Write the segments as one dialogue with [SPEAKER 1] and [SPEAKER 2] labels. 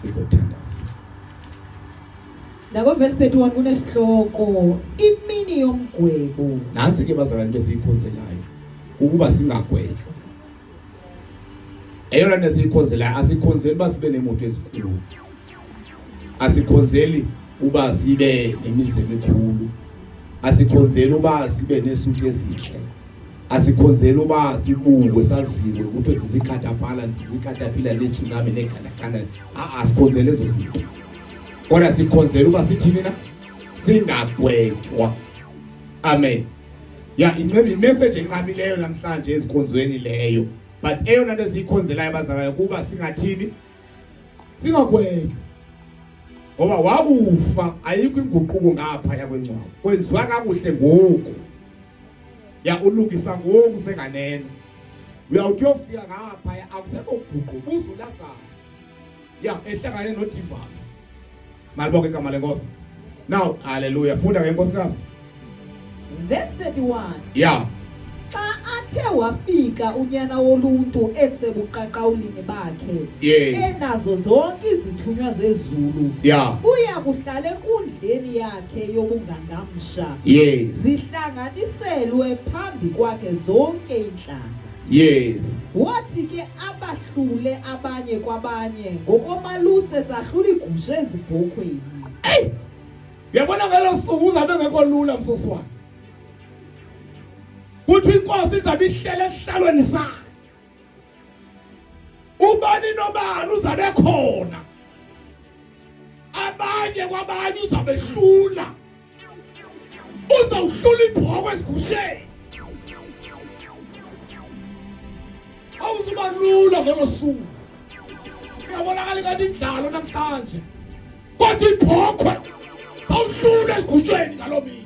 [SPEAKER 1] Sizothandaza.
[SPEAKER 2] Nakovesi 31 kunesihloko imini yomgwebo.
[SPEAKER 1] Nansi ke bazalwane besiyikhonzelayo ukuba singagwetshwa. Eyona nto esiyikhonzelayo asikhonzeli uba sibe neemoto ezinkulu. Asikhonzeli uba sibe nemizi emikhulu. Asikhonzeli uba sibe neesuti ezintle. Asikhonzeli uba sibukwe saziwe ukuthi sizikatapala sizikatapila neetsunami neegandaganda. Asikhonzeli ezo zinto. Kodwa sikhonzela uba sithini na? Singagwetywa. Amen. Ya inceba imessage enqabileyo namhlanje ezikhonzweni leyo. But eyona nto esiyikhonzelayo abazalwane kuba singathini? Singagwetywa. Ngoba wakufa ayikho inguquko ngapha yakwengcwaba. Kwenziwa kakuhle ngoku. Ya ulungisa ngoku senganeno. Uyawuthi uyofika ngapha akusekho guqu buza uLazaro. Ya ehlangane noDivas. Malibonke igama lenkosi. Now hallelujah funda ngenkosikazi.
[SPEAKER 2] Verse 31.
[SPEAKER 1] Yeah.
[SPEAKER 2] Xa athe wafika unyana woluntu esebuqaqawulini bakhe
[SPEAKER 1] yes.
[SPEAKER 2] enazo zonke izithunywa zezulu
[SPEAKER 1] yeah.
[SPEAKER 2] uya kuhlala enkundleni yakhe yobungangamsha
[SPEAKER 1] yes.
[SPEAKER 2] zihlanganiselwe phambi kwakhe zonke iintlanga
[SPEAKER 1] yes.
[SPEAKER 2] Wathi ke abahlule abanye kwabanye ngokomaluse sahlula igusha ezibhokhweni.
[SPEAKER 1] Hey! Uyabona ngelo suku uzabe ngekho lula msoswana. Kuthi inkosi izabe ihlele esihlalweni sayo. Ubani nobani uzabe khona. Abanye kwabanye uzabe hlula. Uzawuhlula ibhoko esigusheni. Awuzuba lula ngolo suku. Kuyabonakala ingathi indlalo namhlanje. Kodwa ibhokhwe awuhlula esigusheni ngaloo mini.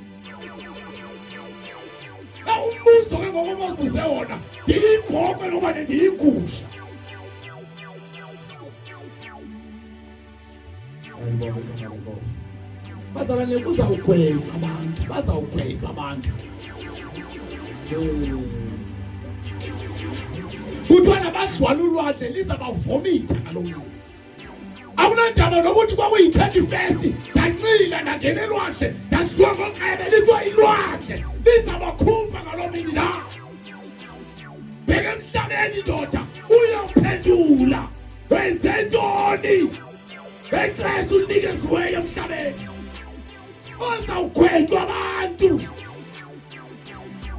[SPEAKER 1] Umbuzo ke ngoku ozibuze wona ndiyibhokhwe noba ndiyigusha. Alibonge igama lenkosi. Bazalwane kuzawugwetywa abantu, bazawugwetywa abantu. Kuthiwa nabadlwala ulwandle liza bavomitha ngaloo mntu. Akunandaba nokuthi kwakuyi-thirty first ndancila ndangena elwandle ndadliwa ngokrebe lithiwa ilwandle lizabakhupha ngaloo mini la. Bheka emhlabeni ndoda uyophendula wenze ntoni ngexesha ulinikeziweyo emhlabeni ozawugwetywa abantu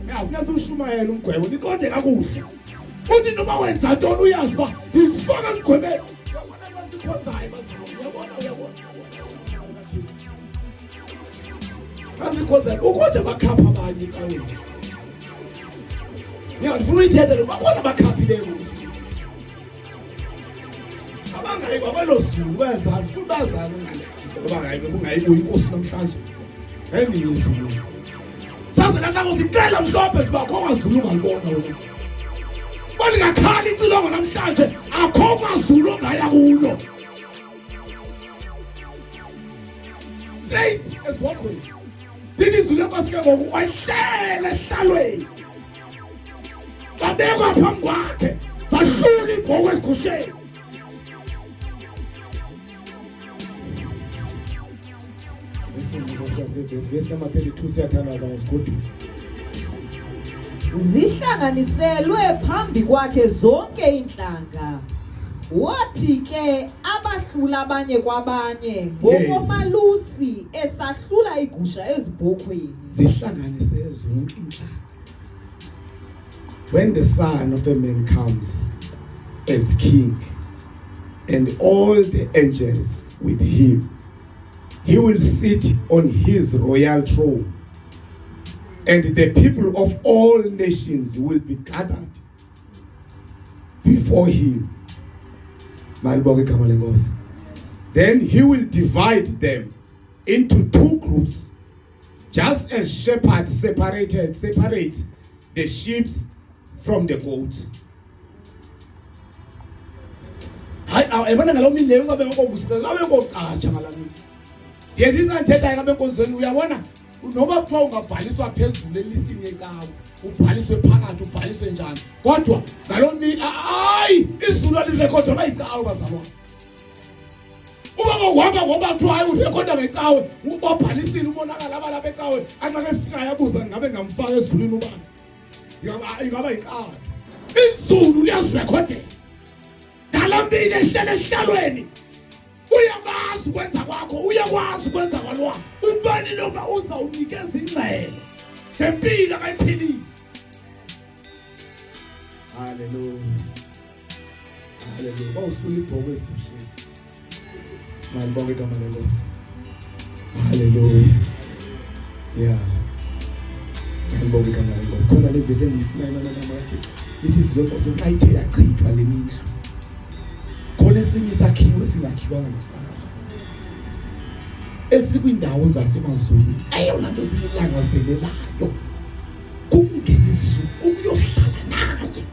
[SPEAKER 1] yafuneka ushumayele umgwebo niqonde kakuhle uthi noma wenza ntoni uyazi uba ndizifaka emgwebeni uyabona abantu ikhonzayo bazalwane uyabona uyabona xa sikhonzayo ukhonje bakhapha abanye ecaweni ndifuna uyithetha lo bakhona abakhaphileyo abangayi kwakwelo zulu bayazazi futhi bayazazi ngoba ngayi kungayibuyi inkosi namhlanje engiyi izulu saze lasako sicela mhlophe nje uba akho kwazulu ungalibona wena balingakhala icilongo namhlanje akho kwazulu ongaya kulo straight esihogweni lithi izulu lenkosi ke ngoku wayihlela esihlalweni babekwa phambi kwakhe zahlula ibhoko esigusheni Verse number 32 siyathandaza ngosigoduka.
[SPEAKER 2] Zihlanganiselwe phambi kwakhe zonke iintlanga. Wathi ke abahlula abanye kwabanye ngokomalusi esahlula igusha ezibhokhweni.
[SPEAKER 1] Zihlanganise zonke iintlanga. When the son of a man comes as king and all the angels with him, he will sit on his royal throne, and the people of all nations will be gathered before him. Malibonge igama lenkosi. Then he will divide them into two groups, just as shepherd separated separates the sheep from the goats. Hayi yabona ngaloo mini leyo uzabe ngokokusibe ngoqatsha ngalaa mini. Ndiye ndingathetha ke abenkonzweni uyabona noba kuthiwa ungabhaliswa phezulu elistini yecawa ubhaliswe phakathi ubhaliswe njani kodwa ngaloo mini hayi izulu alirekhodwa layicawa bazalwane. Abo kuhamba ngoba kuthiwa hayi urekhoda ngecawe, ubabhalisile ubonakala abalapha ecawe, anxa kefika yabuza ngabe ngamfaka ezulwini ubani. Ingaba yiqatha. Izulu liyazirekhodela. Ngala mpilo ehlele esihlalweni. Uyakwazi ukwenza kwakho, uyakwazi ukwenza kwalwa. Ubani noma uzawunikeza ingxelo ngempilo akayiphilile. Hallelujah. Hallelujah. Bawusula ibhoko ezigusheni. Malibonge igama lenkosi. Hallelujah. Yeah. Malibonge igama lenkosi. Khona le vesi engiyifunayo lana kaThixo. Lithi izwi lenkosi nxa ithe yachithwa le mindlu. Khona esinye isakhiwo esingakhiwanga ngesandla. Esikwindawo zasemazulwini. Eyona nto siyilangazelelayo. Kukungena izulu ukuyohlala naye.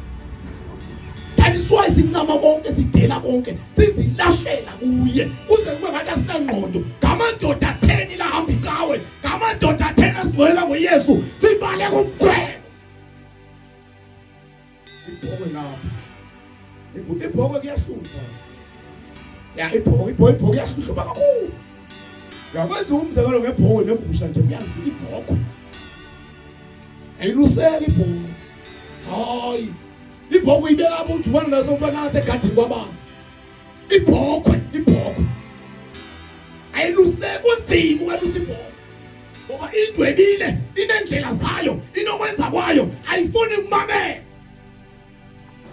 [SPEAKER 1] That is why sincama konke sidela konke sizilahlela kuye kuze kube ngathi asinangqondo ngamadoda atheni lahamba icawe ngamadoda atheni asigcwelela ngoYesu sibale kumgwebo ibhokwe lapha ibhokwe kuyahlupha ya ibhokwe ibhokwe ibhokwe kuyahlupha kakhulu yakwenza umzekelo ngebhokwe negusha nje kuyaziwa ibhokwe ayiluseki ibhokwe hayi ibhokwe ibeka apho ujubana nazo kuthiwa nansi egadini kwababa ibhokhwe ibhokhwe ayiluseki kunzima ukwelusa ibhokhwe ngoba indwebile inendlela zayo inokwenza kwayo ayifuni kumamela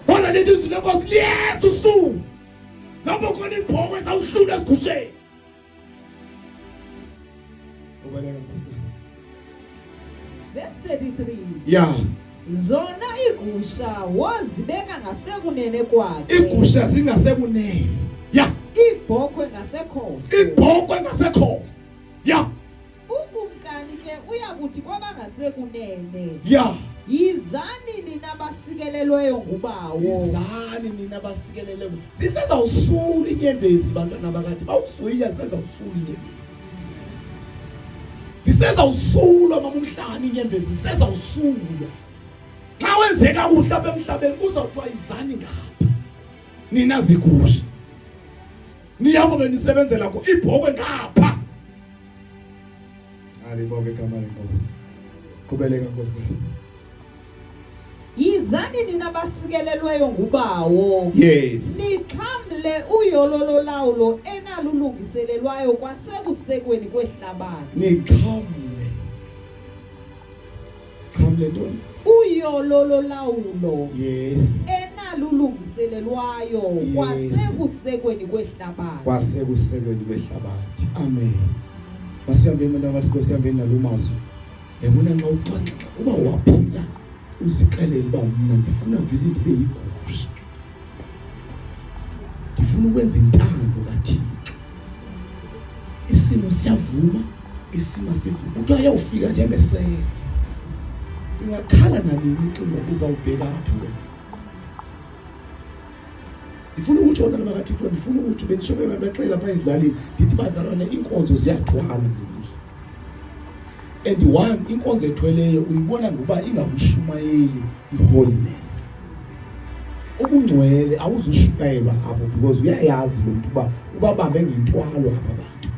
[SPEAKER 1] kodwa lithi izwi lenkosi liyeza usuku lapho khona ibhokwe zawuhlula esigusheni Ubaleka Nkosi.
[SPEAKER 2] Verse 33.
[SPEAKER 1] Yeah.
[SPEAKER 2] Zona igusha wozibeka ngasekunene kwakhe.
[SPEAKER 1] Igusha zingasekunene. Yeah.
[SPEAKER 2] Ibhokhwe ngasekhohlo.
[SPEAKER 1] Ibhokhwe ngasekhohlo. Yeah.
[SPEAKER 2] Ukumkani ke uyakuthi kwabangasekunene.
[SPEAKER 1] Yeah.
[SPEAKER 2] Yizani nina basikelelweyo ngubawo.
[SPEAKER 1] Yizani nina basikelelwe. Sisezawusula inyembezi bantwana bakade. Bawusuyiya sisezawusula inyembezi. Sisezawusulwa mama umhlana inyembezi sisezawusulwa. Xa wenzeka kuhle apha emhlabeni kuzawuthiwa yizani ngapha. Nina zigusha. Niyabo benisebenzela ko ibhokwe ngapha. Alibonge igama lenkosi. Qhubeleka nkosikazi.
[SPEAKER 2] Yizani nina basikelelweyo ngubawo.
[SPEAKER 1] Yes.
[SPEAKER 2] Nixhamle uyolo lolawulo enalulungiselelwayo kwasekusekweni kwehlabathi.
[SPEAKER 1] Nixhamle. Xhamle ntoni?
[SPEAKER 2] Uyolo lolawulo.
[SPEAKER 1] Yes.
[SPEAKER 2] Enalulungiselelwayo
[SPEAKER 1] Yes.
[SPEAKER 2] kwasekusekweni kwehlabathi.
[SPEAKER 1] Kwasekusekweni kwehlabathi. Amen. Masihambeni bantwana bathi Nkosi hambeni nalomazwi. Yabona nxa uxoxa uba waphila uzixelele uba mna ndifuna vele ndibe yigusha. Ndifuna ukwenza intando kaThixo. Isimo siyavuma, isimo asivumi. Kuthiwa ayawufika njengesele. Ingakhala nanini ucingo uzawubheka phi wena? Ndifuna ukutsho bantwana bakaThixo, ndifuna ukutsho bendisho bebaxelela lapha ezilalini ndithi bazalwane iinkonzo ziyathwala ngemihla. And one inkonzo ethweleyo uyibona ngokuba ingakushumayeli i-holiness. Ubungcwele awuzushumayelwa apho because uyayazi lo mntu uba ubabambe ngentwalo aba bantu.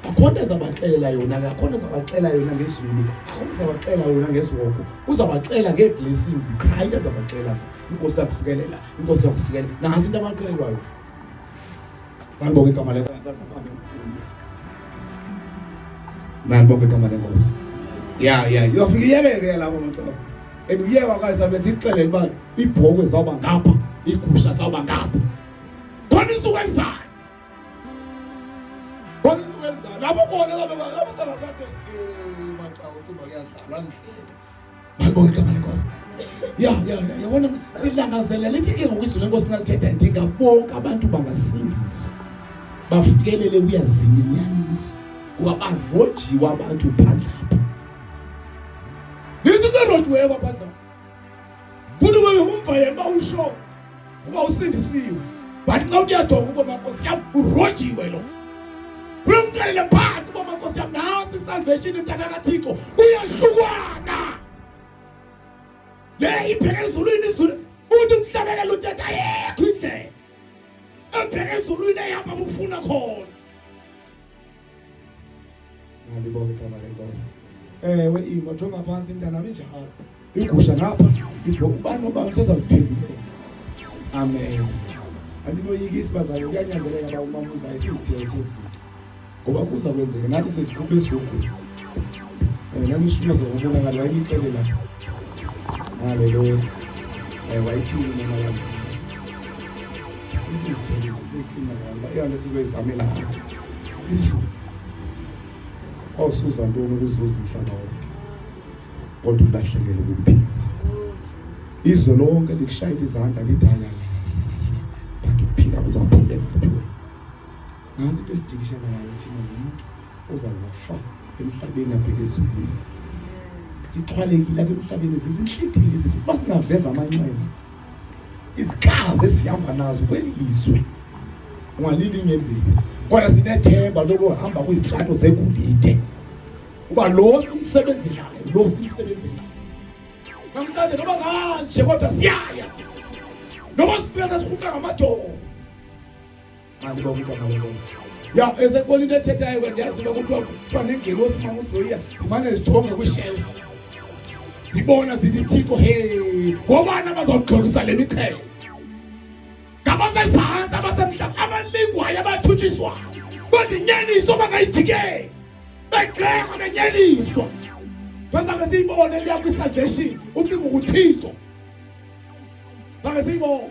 [SPEAKER 1] Akho nto azabaxelela yona ke, akho nto azabaxelela yona ngezulu, akho nto azabaxelela yona ngesihogo. Uzabaxelela ngee-blessings qha into azabaxelela. Inkosi yakusikelela, inkosi yakusikelela. Nantsi into abaxelelwayo. Malibonge igama lenkosi. Malibonge igama lenkosi. Ya ya, uyofika iyekeke lapho maxoxo. And uyekwa kwazi sikuxelele uba iibhokwe zawuba ngapha, iigusha zawuba ngapha. Khona isuku elizayo. Khona isuku elizayo. Lapho khona lapho lapho sabathathe maxa ucimba kuyadlalwa lihleka. Malibonge igama lenkosi. Ya ya ya yabona silangazelela lithi ke ngoku izwi lenkosi nalithetha ndingabonke abantu bangasindiswa. Bafikelele kuyazini inyaniso. Kuba barojiwe abantu phandle apha. Lithi into erojiweyo phandle apha. Futhi ube umva yena uba usho uba usindisiwe. But xa uyajonga uba mankosi yam urojiwe lo. Uyomxelele phansi uba mankosi yam nantsi isalvation mntana kaThixo uyahlukwana. Le ibheke ezulwini izulu uthi umhlabelelo uthetha yekho indlela. Ubheke ezulwini ehamba ufuna khona. Ngalibonga igama lenkosi. Ewe imo jonga phansi mntanami injalo. Igusha ngapha ibhoko ubani nobani usezaziphendulela. Amen. Andinoyikisi bazali kuyanyanzeleka uba umama uzayo sizithethe izinto. Ngoba kuza kwenzeka nathi sizikhupha esihogweni. Eh nami ishunyezwa ngobonakala wayinixelela. Haleluya. Eh wayithini mama yami. Isizithembiso sibe clean bazali uba eyona sizoyizamela apha. Izulu. Wawusuza ntoni ukuzuza umhlaba wonke? Kodwa ulahlekelwe ukuphila kwakho. Izwe lonke likushayela izandla lithi hayi hayi. But ukuphila kuzawuphelela phi wena? Nansi into esidikishana ngayo thina ngumuntu ozakufa emhlabeni abheke ezulwini. Sixhwalekile apha emhlabeni zizinhlithile izinto uba singaveza amanxeba. Izikazi esihamba nazo kweli lizwe ungalili inyembezi. Kodwa sinethemba lokuhamba kwizitrato zegolide. Uba lo simsebenzelayo, lo simsebenzelayo. Namhlanje noma kanje kodwa siyaya. Noma sifika sesihuqa ngamadolo. Andibonga igama lenkosi. Ya esekubona into ethethayo ke ndiyazi uba kuthiwa kuthiwa nengelosi mama uzoyiya zimane zijonge kwishelf. Zibona zithi Thixo hey ngobani abazawugxolisa le miqhele. Ngabasezantsi abasemhlaba abalingwayo abathutshiswayo. Kodwa inyaniso bangayijikeli. Begxekwa benyeliswa. Kwenzake siyibone liya kwi-salvation ucinga ukuThixo. Bake siyibone.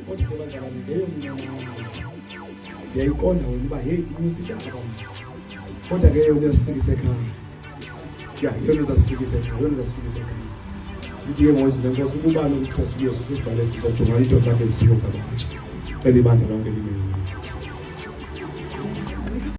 [SPEAKER 1] Kodwa bazalwane leyo mina ndiyayiqonda wena uba heyi inyusa intaba kodwa ke yona uyasifikisa ekhaya ya yona uzasifikisa ekhaya yona uzasifikisa ekhaya ithi ke ngozwi lenkosi ukuba nokuKristu uYesu sisidala esitsha jonga into zakhe zisuke zabatsha cela ibandla lonke lime.